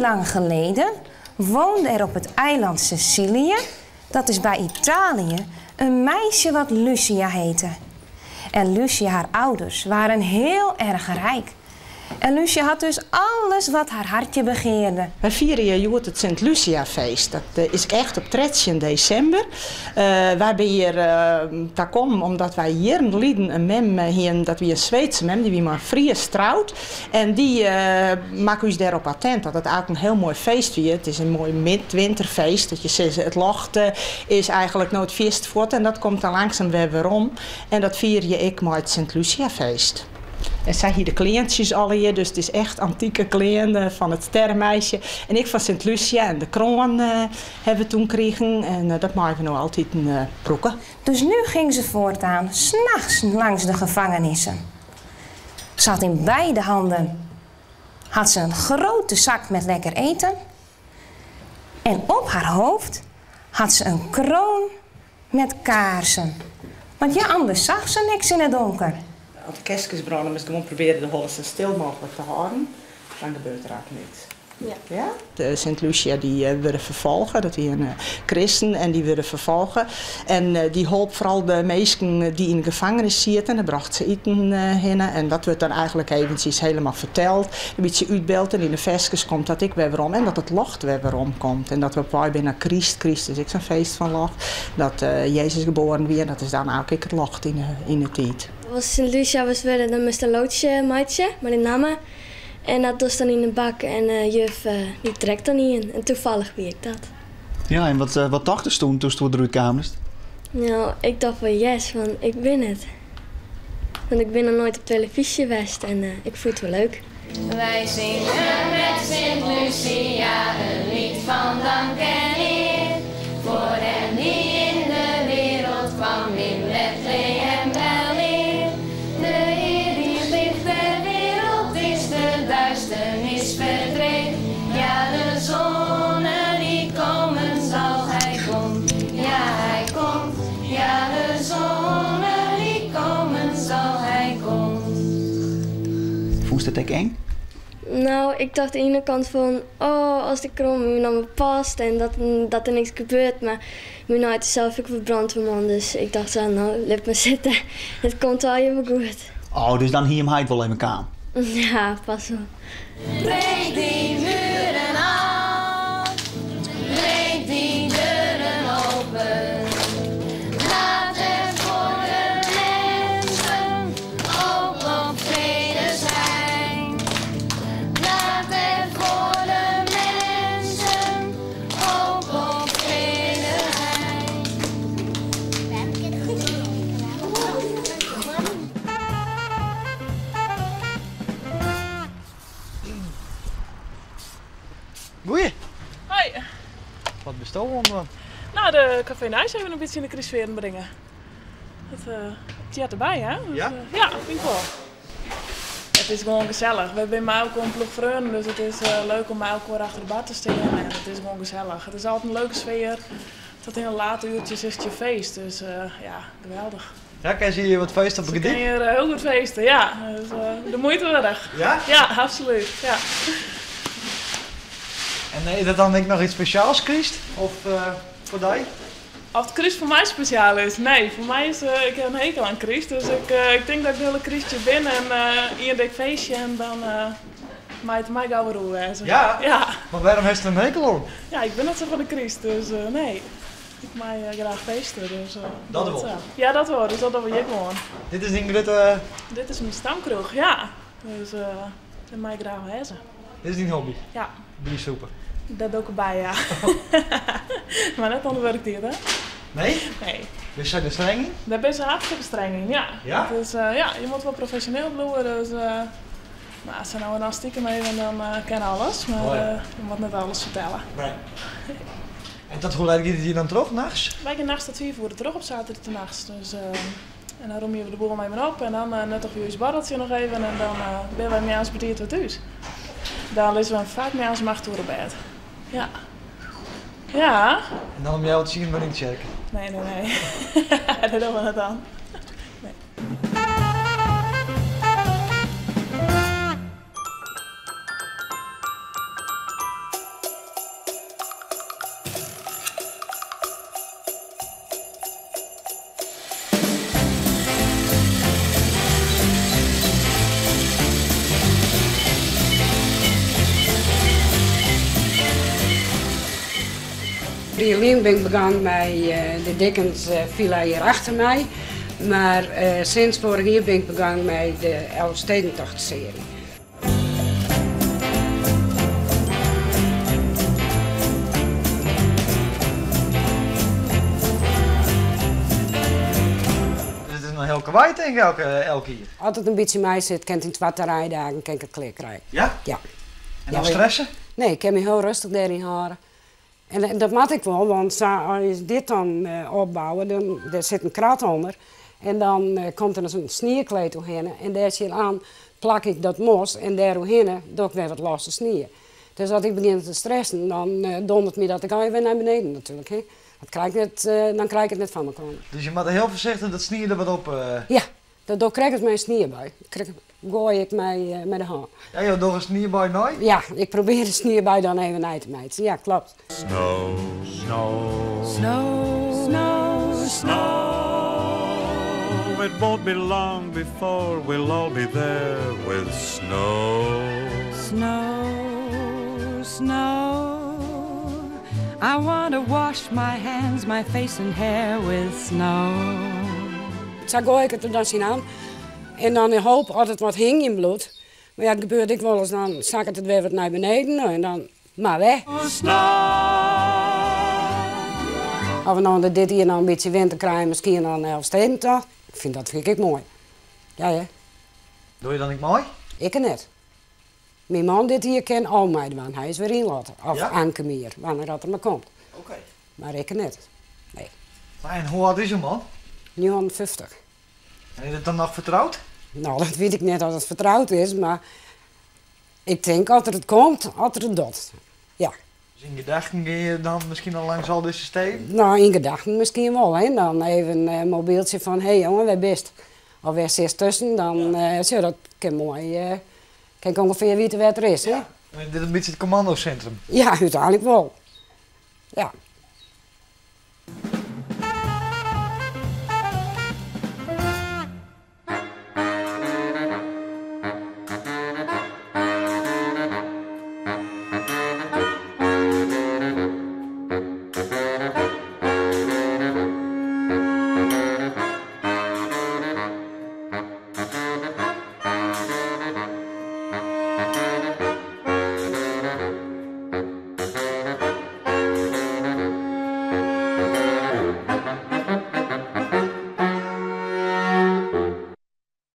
lang geleden woonde er op het eiland Sicilië, dat is bij Italië, een meisje wat Lucia heette. En Lucia haar ouders waren heel erg rijk. En Lucia had dus alles wat haar hartje begeerde. Wy fiere hjir hjoed it Sint Lucia-feest. Dat is echt op 13 desimber. Wy binne hjir ta kommen omdat wy jierren liden in mem hienen, dat wie in Sweedse mem, dy wie mei in Fries troud. En dy makke ús dêrop attent dat it eigentlik in hiel moai feest wie. It is in moai midwinterfeest, dat je sizze it locht is eigentlik no it fierst fuort en dat komt dan langsum wer werom. En dat fiere je ek mei it Sint Lucia-feest. En sy hie de kleantsjes allegear, dus it is echt antike klean fan it sterremeisje. En ek fan Sint Lucia en de kroan hawwe we toen krigen en dat meie we no altiten brûke. Dus nu ging ze voortaan 's nachts langs de gevangenissen. Ze had in beide handen had ze een grote zak met lekker eten en op haar hoofd had ze een kroon met kaarsen. Want ja, anders zag ze niks in het donker. As de kerskes brâne, moatst gewoan probearje de holle sa stil mooglik te hâlden. Dan gebeurt der eigentlik niks. Ja. Ja? De Sint Lucia dy wurde ferfolge, dat wie in kristen en dy wurde ferfolge. En dy holp foaral de minsken dy't yn de gefangenis sieten. Dêr brocht se iten hinne en dat wurdt dan eigentlik eventsjes helemaal ferteld, in bytsje útbyld en yn de ferskes komt dat ek wer werom en dat it locht wer werom komt en dat we op wei binne nei Kryst. Kryst is ek sa'n feest fan locht, dat Jezus geboren wie en dat is dan eigentlik ek it locht yn de tiid. As Sint Lucia wurdst wurde, dan moatst in lootsje meitsje mei dyn namme en dat dochst dan yn in bak en juf dy trekt dan ien en toevallig wie ik dat. Ja, en wat, wat tochtest toen, doe'tst derút kaamst? Nou, ik tocht wol yes, want ik bin it. Want ik bin noch noait op telefyzje west en ik fûn it wol leuk. Wij zingen met Sint Lucia een lied van dank en eer. Voor hem die in de wereld kwam in Bethlehem weleer. De Heer die het licht der wereld is, de duisternis verdreef. Ja, de zonne die komen zal, hij komt. Ja, hij komt. Ja, de zonne die komen zal, hij komt. Fûnst it ek eng? Nou, ik tocht oan de iene kant fan, oh, as de kroan my no past en dat, dat der niks gebeurt. Mar myn heit is sels ek wol brânwearman, dus ik tocht sa, no, lit mar sitte. It komt wol even goed. Oh, dus dan hie him heit wol even kaam? Ja, pas wol. Breek die muren af, breek die deuren open. Laat het voor de mensen hoop op vrede zijn. Laat het voor de mensen hoop op vrede zijn. Goeie. Hoi. Wat bist do oan? Nou, de Café Nijs even in bytsje yn de krystsfearen bringe. Dat it heart derby, hè? Dus, Ja? Ja, fyn ik wol. It is gewoan gesellich. Wy binne mei elkoar in ploech freonen, dus it is leuk om mei elkoar achter de bar te stean en it is gewoan gesellich. It is altyd in leuke sfear. Tot yn de late uurtjes is it hjir feest, dus ja, geweldich. Ja, kinne se hjir wat feeste op de Se kinne Gerdyk? hjir hiel goed feeste, ja. Dus de muoite wurdich. Ja? Ja, absolút, ja. En is dat dan ek noch yts spesjaals, kryst? Of foar dy? Oft kryst foar my spesjaal is? Nee, foar my is, ik ha in hekel oan kryst, dus ik tink dat ik de hiele kryst hjir bin en ien dik feestje en dan mei it my gau wer oer wêze. Ja? Ja. Mar wêrom hast der in hekel oan? Ja, ik bin net sa fan de kryst, dus nee. Ik mei graach feeste, dus Dat wol. Ja, dat wol. Dus dat dogge we hjir gewoan. Dit is dyn grutte... Dit is myn stamkroech, ja. Dus dêr mei ik graach wêze. Dit is dyn hobby? Ja. Biersûpe? Dat doch ik derby, ja. Mar net oan de wurktiid, hè? Nee? Nee. Binne sy der streng yn? Dêr binne se hartstikke streng yn, ja. Ja? Dus ja, je moatte wol profesjoneel bliuwe, dus mar sa no en dan stikem even, dan kin alles. Mar Oh ja. je moatte net alles fertelle. Nee. En tot hoe let giet it hjir dan troch, nachts? Wy gean nachts tot 5 oere troch op saterdeitenachts. Dus, en dan romje we de boel even op en dan nuttigje we ús borreltsje noch even en dan binne wy moarns betiid wer thús. Dan lizze we faak moarns om 8 oere op bêd. Ja. Ja. En dan om healwei tsienen wer yn de tsjerke? Nee, nee, nee. Dat dogge we net oan. Nee. Twa jier lyn bin ik begûn mei de Dickens Villa hjir achter my. Mar sinds foarich jier bin ik begûn mei de Elfstedentocht-searje. Dit is in hiel karwei tink ik elk jier. As it in bytsje mei sit, kin it yn twa, trije dagen kin ik it klear krije. Ja? Ja. En dan stresse? Nee, ik kin my hiel rêstich dêryn hâlde. En dat moat ek wol, want sa as dit dan opbouwe, dan dêr sit in krat ûnder en dan komt der in sniekleed oerhinne en dêr tsjinoan plak ik dat mos en dêr oerhinne doch ik wer wat losse snie. Dus as ik begjin te stressen, dan dondert my dat ek allegear wer nei beneden natuerlik. Hè. Dat krij ik net, dan krij ik it net foar mekoar. Dus je moatte hiel foarsichtich dat snie der wat op. Ja, Dat doch ik krekt as mei in sniebui. Krekt goai ik mei de hân. Ja, jo dogge in sniebui nei? Ja, ik probearje de sniebui dan even nei te meitsjen. Ja, kloppet. Snow, snow, snow, snow, snow. It won't be long before we'll all be there with snow. Snow, snow. I want to wash my hands, my face and hair with snow. Sa goai ik it der dan tsjinoan. En dan in hoop as it wat hingjen bliuwt. Mar ja, it gebeurt ek wolris, dan sakket it wer wat nei beneden en dan mar wer. As we no dit jier noch in bytsje winter krije, miskien noch in Elfstedentocht. Ik fyn dat fyn ik ek moai. Ja, ja. Dogge je dan ek mei? Ik net. Myn man dit jier kin al meidwaan. Hy is wer ynlotte. Of Ja? Anke Mier, wannear dat er mar komt. Oké. Mar ik net. Nee. En hoe âld is jo man? 59. En is it dan noch fertroud? No, dat wit ik net oft it fertroud is, mar ik tink as er it komt, as er it docht. Ja. Dus yn gedachten gean je dan miskien al langs al dizze steden? No, yn gedachten miskien wol. Hè. Dan even in mobieltsje fan, hé jonge, wêr bist? Of wêr sitst tusken? Dan, sjoch, dat kin moai, kin ik ûngefear witte wêr't er is. Hè. Ja. Dit is in bytsje it kommandosintrum? Ja, úteinlik wol. Ja.